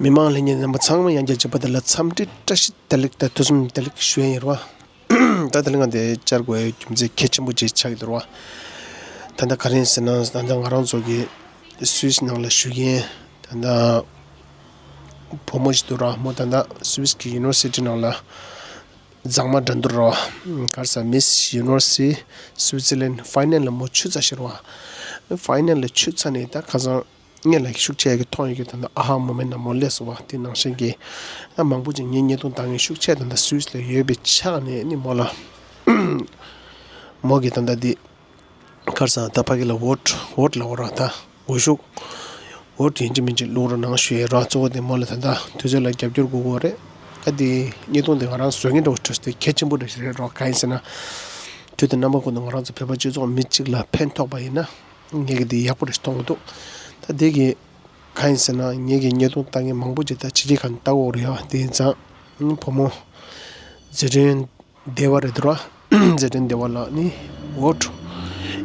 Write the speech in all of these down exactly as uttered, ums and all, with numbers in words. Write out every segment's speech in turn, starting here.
མི་མང་ལྷན་རྒྱས་རྣམ་པ་ཚང་མ་ཡང་བསྐྱར་མཇལ་བ་དེ་ལ་འཚམས་འདྲི་བཀྲ་ཤིས་བདེ་ལེགས་དང་ཐུགས་སྨོན་བདེ་ལེགས་ཞུ་ཡ་ཡིན་རོ། ད་དེ་ལ་ང་དེ་བཅར་དགོས་རྒྱུ་མཚན་གལ་ཆེན་པོ་ཅིག་ཆགས་ཀྱི་འདུག་རོ། ད་ལྟ་ག་རེ་ཡིན་ཟེར་ན། ད་ལྟ་ང་རང་ཚོ་གི་སུད་སི་ནང་ལ་བཞུགས་མཁན་ད་ལྟ་བུ་མོ་ཞིག་འདུག་རོ། མོ་ད་ལྟ་སུད་སི་གི་ཡུ་ནི་ཝར་སི་ཊི་ནང་ལ་མཛངས་མ་འགྲན་བསྡུར་རོ། ག་རེ་ཟེར། མིས་ཡུ་ནི་ཝར་སི་ཊི་སུའི་ཙི་ལན་ཕའི་ནལ་ལ་མོ་ཆུད་ཚར་ཤག་རོ། ཕའི་ནལ་ལ་ཆུད་ཚར་ནས་ད་ཁ་སང་སྔོན་ལ་ཤུགས་ཆེ་གི་མཐོང་ཡོད་གི། ད་ལྟ་ཨ་ཧ་མོ་མེན་ན་མོ་སླེབས་སོང་བ། དེ་ནང་བཞིན་གྱི་ཨ་མང་པོ་ཅིག་ངའི་བརྙན་ཐུང་ལྟ་མཁན་ཤུགས་ཆེ་ད་ལྟ་སུད་སི་ལ་ཡོད་པའི་ཆ་ནས་ནི་མོ་ལ་མོ་གི་ད་ལྟ་དེ་ག་རེ་ཟེར། ད་ཕ་གི་ལ་ཝོ་ཊི་ཝོ་ཊི་ལ་འོ་ར་ད་འོ་ཤུགས་ཝོ་ཊི་ཡིན་གཅིག་མིན་གཅིག་བླུག་རོགས་གནང་ཞུ་ཡས་རོ། གཙོ་བོ་དེ་མོ་ལ་ད་ལྟ་དུས་ཚོད་ལ་རྒྱབ་སྐྱོར་དགོས་ཀྱི་རེད། ཨ་དེ་བརྙན་ཐུང་དེ་ང་རང་བཟོ་མཁན་འདྲ་བོ་འདྲ་སོང་སྟེ་གལ་ཆེན་པོ་འདྲ་ཞིག་རེད་རོ། གང་ཡིན་ཟེར་ན། དུས་དང་རྣམ་པ་ཀུན་ཏུ་ང་རང་ཚོ་བོད་པ་སྤྱི་ཚོགས་མི་གཅིག་ལ་ཕན་ཐོགས་པ་ཡིན་ན། ངས་ཀྱི་འདི་ཡག་པོ་རེ་མཐོང་གི་འདུག་ད་འདི་གི་གང་ཡིན་ཟེར་ན། ངས་ཀྱི་བརྙན་ཐུང་ལྟ་མཁན་མང་པོ་ཅིག་ད་ཕྱི་རྒྱལ་ཁག་ནས་ལྟ་གི་ཡོད་རེད་ཡ། དེ་ཡིན་ཙང་བུ་མོ་ཛེ་ཏྲེན་དེ་བ་རེད་འདུག་ར། ཛེ་ཏྲེན་དེ་བ་ལགས་ནི་ཝོ་ཊི་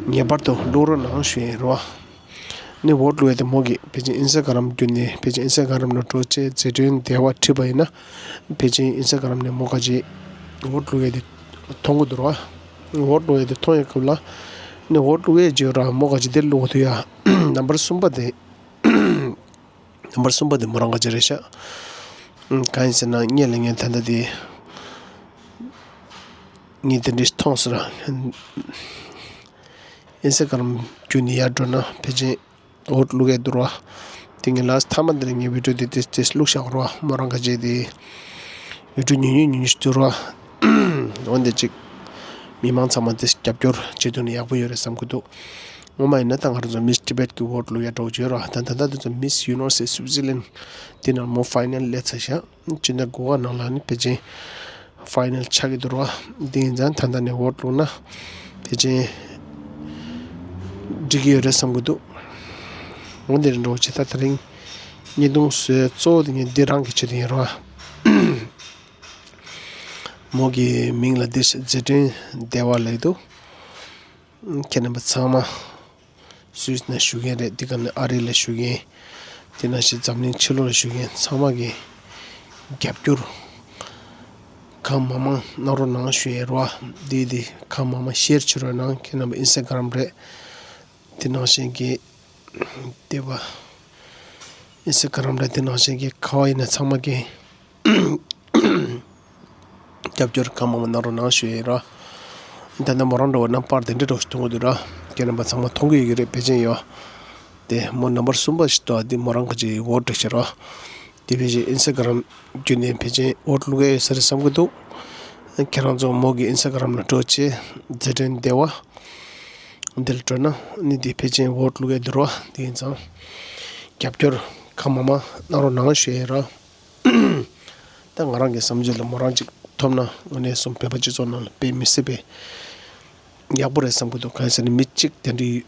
ངེས་པར་དུ་བླུག་རོགས་གནང་ཞུ་ཡས་རེད་བ། ནི་ཝོ་ཊི་བླུག་ཡས་དེ་མོ་གི་ཕལ་ཆེར་ཨིན་སི་ཊ་གྷ་རམ་བརྒྱུད་ནས་ཕལ་ཆེར་ཨིན་སི་ཊ་གྷ་རམ་ནང་འགྲོ་བྱས་ཛེ་ཏྲེན་དེ་བ་བྲིས་པ་ཡིན་ན། ཕལ་ཆེར་ཨིན་སི་ཊ་གྷ་རམ་ནས་མོ་ག་ཅིག་ཝོ་ཊི་བླུག་ཡས་དེ་མཐོང་གི་འདུག་ར། ཝོ་ཊི་བླུག་ཡས་དེ་མཐོང་ཡས་སྐབས་ལ་ནི་ཝོ་ཊི་བླུག་ཡས་བརྗོད་ར། མོ་ག་ཅིག་དེ་བླུག་ཐུབ་ཡ། ནམ་བར་གསུམ་པ་དེ། ནམ་བར་གསུམ་པ་དེ་མོ་རང་ག་ཅིག་རེད་ཤག་གང་ཡིན་ཟེར་ན། སྔོན་ལ་ངས་ད་ལྟ་དེ་ངས་དེ་འདྲས་མཐོང་སོང་ར། ཨིན་སི་ཊ་གྷ་རམ་བརྒྱུད་ནས་ཡར་འགྲོ་ན་ཕལ་ཆེར་ཝོ་ཊི་བླུག་ཡས་འདུག་ར། དེ་ངས་ལཱ་སི་ཊི་མཐའ་མ་འདིར་ངས་བི་ཌི་ཡོ་དེ་དེ་དེ་བླུགས་བཞག་ར། མོ་རང་ག་ཅིག་དེ་བི་ཌི་ཡོ་ཉུང་ཉུང་ཉུང་ཉུང་ཞིག་འདུག་ར། འོན་ཏེ་ཅིག་མི་མང་ཚང་མ་དེ་རྒྱབ་སྐྱོར་བྱེད་ཐུབ་ན་ཡག་པོ་ཡོད་རེད་བསམ་གྱི་འདུག་ངོ་མ་ཡིན་ན་ད་ང་རང་ཚོ་མིས་ཊི་བེཊ་གི་ཝོ་ཊི་བླུག་ཡ་འདྲ་བོ་ཅིག་ཡོད་ར། ད་ད་ལྟ་དེ་ཚོ་མིས་ཡུ་ནི་ཝར་སི་ཊི་སུའི་ཙི་ལན་དེ་ནང་མོ་ཕའི་ནལ་སླེབས་ཚར་ཤག་སྤྱི་ཟླ་དགུ་པ་ནང་ལ་ནི་ཕལ་ཆེར་ཕའི་ནལ་ཆགས་ཀྱི་འདུག་ར། དེ་ཡིན་ཙང་ད་ལྟ་ནས་ཝོ་ཊི་བླུགས་ན་ཕལ་ཆེར་འགྲིག་གི་ཡོད་རེད་བསམ་གྱི་འདུག་འོན་ཏེ་འདྲ་བོ་ཅིག་ད་དེ་རིང་བརྙན་ཐུང་བཟོས་གཙོ་བོ་དེ་ངས་འདི་རང་གི་ཆེད་དུ་ཡིན་ར། མོ་གི་མིང་ལ་འདི་ཛེ་ཏྲེན་དེ་བ་ལབ་འདུག་ཁྱེད་རྣམ་པ་ཚང་མ་སུད་སི་ནང་བཞུགས་མཁན་རེད། འདི་ག་ནས་ཨ་རི་ལ་བཞུགས་མཁན། དེ་ནང་བཞིན་འཛམ་གླིང་ཕྱི་ལོགས་ལ་བཞུགས་མཁན་ཚང་མ་གིས་རྒྱབ་སྐྱོར་གང་མང་མང་གནང་རོགས་གནང་ཞུ་ཡས་རེད་བ། འདི་འདི་གང་མང་མང་ཤེར་བྱེད་རོགས་གནང་། ཁྱེད་རྣམ་པ་ཨིན་སི་ཊ་གྷ་རམ་རེད། དེ་ནང་བཞིན་གྱི་དེ་བ་ཨིན་སི་ཊ་གྷ་རམ་རེད། དེ་ནང་བཞིན་གྱི་ག་བ་ཡིན་ན་ཚང་མ་གིས་རྒྱབ་སྐྱོར་གང་མང་མང་གནང་རོགས་གནང་ཞུ་ཡས་ར། ད་ནི་མོ་རང་འདྲ་བོ་རྣམ་པར་དེ་འདྲ་འདྲ་བོ་ཞིག་མཐོང་གི་འདུག་ར། ཁྱེད་རྣམ་པ་ཚང་མ་མཐོང་གི་ཡོད་ཀྱི་རེད། ཕལ་ཆེར་ཡོད། དེ་མོ་ནམ་བར་གསུམ་པ་ཞིག་འདུག་འདི་མོ་རང་གི་ཅིག་ཝོ་ཊི་ཞིག་ར། དེ་ཕལ་ཆེར་ཨིན་སི་ཊ་གྷ་རམ་བརྒྱུད་ནས་ཕལ་ཆེར་ཝོ་ཊི་བླུག་གི་ཡོད་ས་རེད་བསམ་གྱི་འདུག་ཁྱེད་རང་ཚོ་མོ་གི་ཨིན་སི་ཊ་གྷ་རམ་ལ་འགྲོ་བྱས་ཛེ་ཏྲེན་དེ་བ་འདི་ལ་འགྲོ་ན་ནི་འདི་ཕལ་ཆེར་ཝོ་ཊི་བླུག་གི་འདུག་ར། དེ་ཡིན་ཙང་རྒྱབ་སྐྱོར་གང་མང་མང་གནང་རོགས་གནང་ཞུ་ཡས་ར། ད་ང་རང་གི་བསམ་ཚུལ་ལ་མོ་རང་ཅིག་ཐོབ་ན་དངོས་གནས་སོང་བོད་པ་སྤྱི་ཚོགས་ནང་ལ་དཔེ་མི་སྲིད་པའི་ཡག་པོ་རེད་བསམ་གྱི་འདུག་གང་ཟེར་ན་མི་གཅིག་དེ་འདྲའི་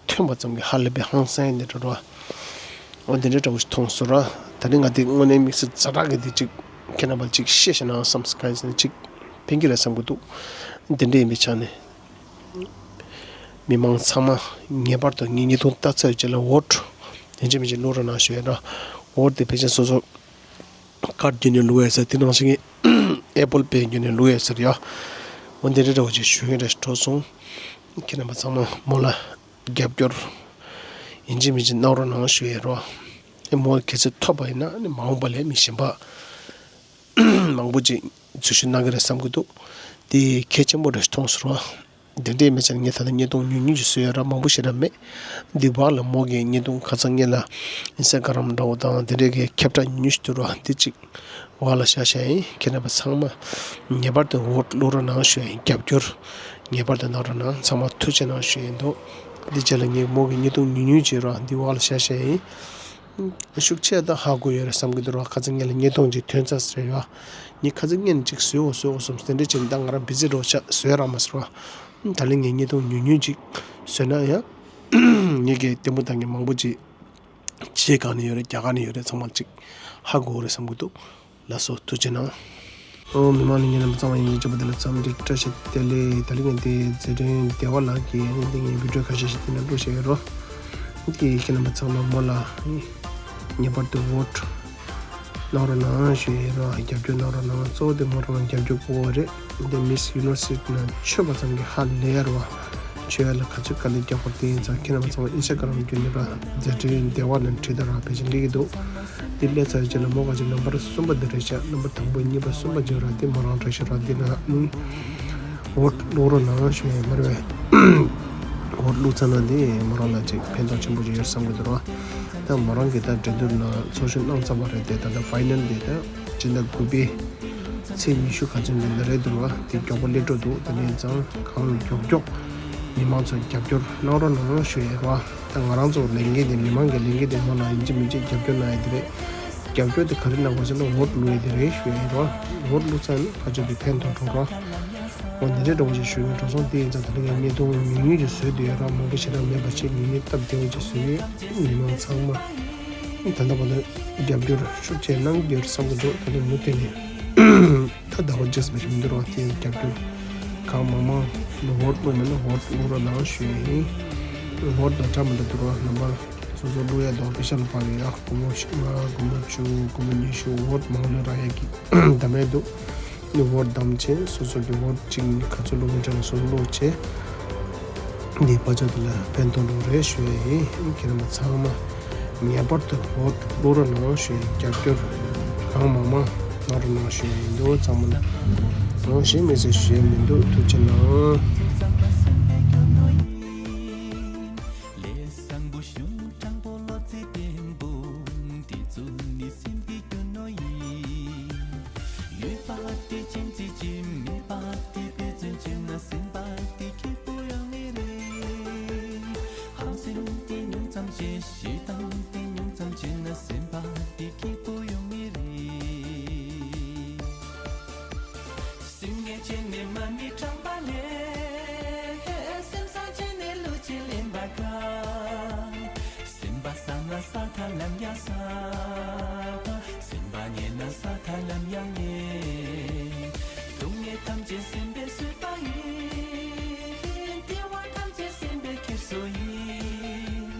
ཐོན་པ་ཙམ་གྱིས་ཧ་ལས་པའི་ཧང་སང་ཡས་འདི་འདྲ་རོ། འོ་འདི་འདྲའི་འདྲ་བོ་ཞིག་མཐོང་སོང་ར། ད་ནི་ང་འདི་དངོས་གནས་དམིགས་བསལ་ཛ་དྲག་གི་འདི་ཅིག་ཁྱེད་རྣམ་པ་ལ་ཅིག་བཤད་ཤེས་ན་བསམ། གང་ཟེར་ན་ཅིག་ཕན་གྱི་རེད་བསམ་གྱི་འདུག་འདི་འདྲ་ཡིན་པའི་ཆ་ནས་མི་མང་ཚང་མ་ངེས་པར་དུ་ངའི་བརྙན་ཐུང་ལྟ་ཚར་བའི་རྗེས་ལ་ཝོ་ཊི་ཡིན་གཅིག་མིན་གཅིག་བླུག་རོགས་གནང་ཞུ་ཡས་ར། ཝོ་ཊི་དེ་ཕལ་ཆེར་སོ་སོ་ཀར་བརྒྱུད་ནས་བླུག་ཡས་ཟེར། དེ་ནང་བཞིན་གྱི་ཨེ་པལ་པེ་བརྒྱུད་ནས་བླུག་ཡས་ཟེར་ཡ། འོ་འདི་འདྲ་འདྲ་བོ་ཅིག་ཞུ་མཁན་འདྲ་ཞིག་འགྲོ་སོང་། ཁྱེད་རྣམ་པ་ཚང་མ་མོ་ལ་རྒྱབ་སྐྱོར་ཡིན་གཅིག་མིན་གཅིག་གནང་རོགས་གནང་ཞུ་ཡས་རོ། ཨེ་མོ་གལ་སྲིད་ཐོབ་པ་ཡིན་ན་ནི་མ་འོངས་པ་ལ་མི་གཞན་པ་མང་པོ་ཅིག་འཛུལ་ཞུགས་གནང་གི་རེད་བསམ་གྱི་འདུག་དེ་གལ་ཆེན་པོ་རེད་མཐོང་སོང་ར། དེ་འདྲས་མེད་ཙང་ངས་ད་ལྟ་བརྙན་ཐུང་ཉུང་ཉུང་ཅིག་བཟོས་ཡོད་ར། མང་པོ་ཞེ་དྲག་མེད། འདི་བར་ལ་མོ་གི་བརྙན་ཐུང་ཁ་སང་ངེད་ལ་ཨིན་སི་ཊ་གྷ་རམ་འདྲ་བོ་དང་དེ་འདྲས་ཀྱི་ཁྱབ་བསྒྲགས་ཉུང་ཉུང་ཞིག་འདུག་ར། འདི་གཅིག་བར་ལ་བཞག་བཞག་ཡིན། ཁྱེད་རྣམ་པ་ཚང་མ་ངེས་པར་དུ་ཝོ་ཊི་བླུག་རོགས་གནང་ཞུ་ཡ་ཡིན། རྒྱབ་སྐྱོར་ངེས་པར་དུ་གནང་རོགས་གནང་། ཚང་མ་ཐུགས་རྗེ་གནང་ཞུ་ཡ་ཡིན་འདུག་འདི་རྗེས་ལ་ངས་མོ་གི་བརྙན་ཐུང་ཉུང་ཉུང་ཅིག་ར་འདི་བར་ལ་བཞག་བཞག་ཡིན། ཤུགས་ཆེ་ད་ཧ་གོ་ཡོད་རེད་བསམ་གྱི་འདུག་ར། ཁ་སང་ངེད་ལ་བརྙན་ཐུང་ཅིག་ཐོན་ཚར་ཟེར་ཡོད། ངས་ཁ་སང་ངེད་ནས་ཅིག་བཟོས་འོ་བཟོས་འོ་བསམ་དེ་འདྲས་བྱས་ནས་ད་ང་རང་བི་ཛི་འགྲོ་ཆ་བཟོས་རག་མ་སོང་ར། ད་ལན་ངས་བརྙན་ཐུང་ཉུང་ཉུང་ཅིག་བཟོས་ན་ཡང་ངེད་ཀྱི་ལྟད་མོ་ལྟ་མཁན་མང་པོ་ཅིག་བྱེས་གང་ནས་ཡོད་རེད། རྒྱ་གར་ནས་ཡོད་རེད། ཚང་མ་ཅིག་ཧ་གོ་རེད་བསམ་གྱི་འདུག་ལགས་སོ། ཐུགས་རྗེ་གནང་། ཨོ་མི་མང་ལྷན་རྒྱས་རྣམ་པ་ཚང་མ་ཡིན་གཅིག་པ་དེ་ལ་འཚམས་འདྲི་བཀྲ་ཤིས་བདེ་ལེགས། ད་ལན་ངས་དེ་ཛེ་ཏྲེན་དེ་བ་ལགས་ཀྱིས་ཨ་ནི་དེ་ངས་བི་ཌི་ཡོ་ཁ་ཤས་ཤིག་དེ་ནང་བླུགས་བཞག་ཡོད་རོ། དེ་ཁྱེད་རྣམ་པ་ཚང་མ་མོ་ལ་ངེས་པར་དུ་ཝོ་ཊི་ གནང་རོགས་གནང་ཞུ་ཡིན་རོགས། རྒྱབ་སྐྱོར་གནང་རོགས་གནང་། གཙོ་བོ་དེ་མོ་རང་རྒྱབ་སྐྱོར་དགོས་རེད། འདི་མིས་ཡུ་ནི་ཝར་སི་ཊི་ནང་ཆོད་པ་ཙམ་གྱིས་ཧ་ལས་རེད་བ། ཆོས་ལ་ག་ཚོད་དཀའ་ལས་རྒྱག་དགོས་དེ་ཡིན་ཙང་། ཁྱེད་རྣམ་པ་ཚང་མ་ཨིན་སི་ཊ་གྷ་རམ་བརྒྱུད་ནས་ར་མཛད་འཕྲིན་བདེ་བ་ལ་བྲིས་དང་ར་ཕལ་ཆེར་སླེབས་ཀྱི་འདུག་དེ་སླེབས་ཚར་རྗེས་ལ་མོ་ག་ཅིག་ནམ་བར་གསུམ་པ་འདི་རེད་ཤག། ནམ་བར་དང་པོ་གཉིས་པ་གསུམ་པ་བརྗོད་ར། དེ་མོ་རང་འདྲ་ཞིག་ར། འདི་ན་ཨུམ་ཝོཊ་བླུག་རོགས་གནང་ཞུ་ཡིན་མ་རེད་བས། ཝོཊ་བླུག་ཚར་ན་དེ་མོ་རང་ལ་ཅིག་ཕན་ཐོགས་ཆེན་པོ་ཅིག་ཡོད་བསམ་གྱི་འདུག་ར། ད་མོ་རང་གིས་ད་འགྲན་བསྡུར་ནང་ཚོགས་ཞུགས་གནང་ཚར་བ་རེད་དེ། ད་ལྟ་ཕའི་ནལ་དེ་ད་སྤྱི་ཟླ་དགུ་པའི་ཚེས་ཉི་ཤུ་ག་ཚོད་འདི་ན་རེད་འདུག་བ། དེ་མགྱོགས་པོ་སླེབས་འགྲོ་འདུག་ད་ནས་ཙང་གང་མགྱོགས་མགྱོགས་མི་མང་ཚོ་རྒྱབ་སྐྱོར་གནང་རོགས་གནང་ཞུ་ཡས་རོགས། ད་ང་རང་ཚོ་ལས་འགན་དེ་མི་མང་གི་ལས་འགན་དེ་མོ་ལ་ཡིན་གཅིག་མིན་གཅིག་རྒྱབ་སྐྱོར་གནང་ཡས་དེ་རེད། རྒྱབ་སྐྱོར་དེ་ག་རེ་གནང་དགོས་ཟེར་ན་ཝོཊ་བླུག་ཡས་དེ་རེད་ཞུ་ཡས་རོགས། ཝོཊ་བླུག་ཚར་ན་ཕར་ཚུར་དེ་ཕན་ཐོགས་འགྲོ་རོགས། འོ་འདི་འདྲའི་འདྲ་བོ་ཞིག་ཞུ་ཡས་འགྲོ་སོང་། དེ་ཡིན་ཙང་ད་ལྟ་ངས་བརྙན་ཐུང་ཉུང་ཉུང་ཅིག་བཟོས་བསྡད་ཡོད་ར། མང་པོ་ཞེ་དྲག་མེད་པ་བྱས། ཉུང་ཉུང་སྟབས་བདེ་བོ་ཅིག་བཟོས་ཡོད། མི་མང་ཚང་མ་ད་ལྟ་བར་དུ་རྒྱབ་སྐྱོར་ཤུགས་ཆེ་གནང་གི་ཡོད་རེད་བསམ་གྱི་འདུག་ད་ལྟ་མུ་མཐུད་ནས་ད་ཟླ་བ་རྗེས་མ་ཞིག་མི་འདུག་རོགས། དེ་རྒྱབ་སྐྱོར་གང་མང་མང་ཝོཊ་བླུག་མེད་ན་ཝོཊ་བླུག་རོགས་གནང་ཞུ་ཡས་ཡིན། ཝོཊ་དང་འདྲ་མི་འདྲ་འདུག་རོགས། རྣམ་པ་སོ་སོ་བླུག་ཡས་འདུག་ཨོ་ཕི་ཤལ་པར་ཡ་སྒོར་མོ་ལྔ་སྒོར་མོ་བཅུ་སྒོར་མོ་ཉི་ཤུ་ཝོཊ་མང་ལོས་རག་ཡས་ཀྱི་གདམ་ཡས་འདུག་ནི་ཝོཊ་བདམས་བྱས་སོ་སོ་གི་ཝོཊ་གཅིག་ག་ཚོད་བླུག་མིན་དྲན་ནས་སོ་སོ་བླུག་བྱས། འདི་བར་ཆ་འདི་ལ་ཕན་ཐོགས་འགྲོ་རེད་ཞུ་ཡས་ཡིན། ཁྱེད་རྣམ་པ་ཚང་མ་ངེས་པར་དུ་ཝོཊ་བླུག་རོགས་གནང་ཞུ་ཡས། རྒྱབ་སྐྱོར་གང་མང་མང་གནང་རོགས་གནང་ཞུ་ཡས་ཡིན། འདི་བ་ཚང་མ་ལ་ནང་བཞིན་མི་ཚེ་ཞུ་ཡས་མི་འདུག་ཐུགས་རྗེ་གནང་། ལས་བཟང་པོ་གཞུང་དྲང་པོ་བློ་རྩེ་བརྟན་པོ། འདི་ཚོ་ནི་སེམས་ཀྱི་རྒྱུ་ནོར་ཡིན། ཡོད་པ་དེ་སྤྱན་གཟིགས་ཀྱི། མེད་པ་དེ་འབད་བརྩོན་བྱས་ན། སེམས་པ་དེ་སྐྱིད་པོ་ཡོང་ངེས་རེད། ཧམ་སེམས་དེ་ཉུང་ཙམ་བྱས། ཞེ་སྡང་དེ་ཉུང་ཙམ་བྱས་ན། སེམས་པ་དེ་སྐྱིད་པོ་ཡོང་ངེས་རེད། སེམས་ངན་བྱས་ནས་མ་ཎི་བགྲངས་པ་ལས། སེམས་བཟང་བྱས་ནས་གླུ་གཞས་ལེན་པ་དགའ། སེམས་པ་བཟང་ན་ས་མཐའ་ལམ་ཡང་བཟང་། སེམས་པ་ངན་ན་ས་མཐའ་ལམ་ཡང་ངན། སྡུག་བསྔལ་ཐམས་ཅད་སེམས་པས་བཟོས་པ་ཡིན། བདེ་བ་ཐམས་ཅད་སེམས་པས་འཁྱེར་སོ་ཡིན།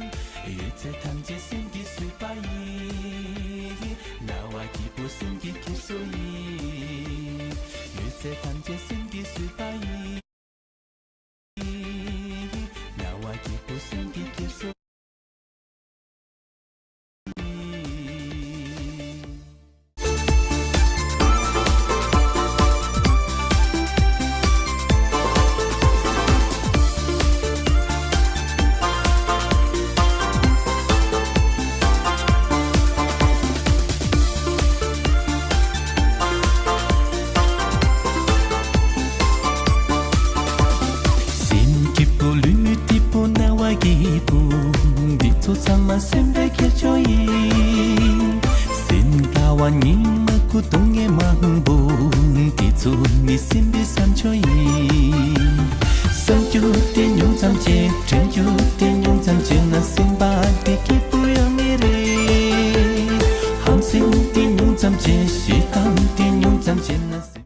ཡོད་ཚད་ཐམས་ཅད་སེམས་ཀྱིས་བཟོས་པ་ཡིན། སྣང་བ་སྐྱིད་པོ་སེམས་ཀྱིས་འཁྱེར་སོ་ཡིན། ཡོད་ཚད་ཐམས་ཅད་སེམས་ཀྱིས་བཟོས་པ་ཡིན། སྣང་བ་སྐྱིད་པོ་སེམས་ཀྱིས་འཁྱེར་སོ་ཡིན། སེམས་སྐྱིད་པོ་ལུས་སྐྱིད་པོ་སྣང་བ་སྐྱིད་པོ། འདི་ཚོ་ཚང་མ་སེམས་པའི་ཁྱེར་ཕྱོགས་ཡིན། སེམས་དལ་བ་ཉི་མ་ཁུ་སྡུག་བསྔལ་མང་པོ། འདི་ཚོ་ནི་སེམས་པའི་བསམ་སྦྱོར་ཡིན། བསམ་རྒྱུ་དེ་ཉུང་ཙམ་བྱས། དྲན་རྒྱུ་དེ་ཉུང་ཙམ་བྱས་ན། སེམས་པ་དེ་སྐྱིད་པོ་ཡོང་ངེས་རེད། ཧམ་སེམས་དེ་ཉུང་ཙམ་བྱས། ཞེ་སྡང་དེ་ཉུང་ཙམ་བྱས་ན།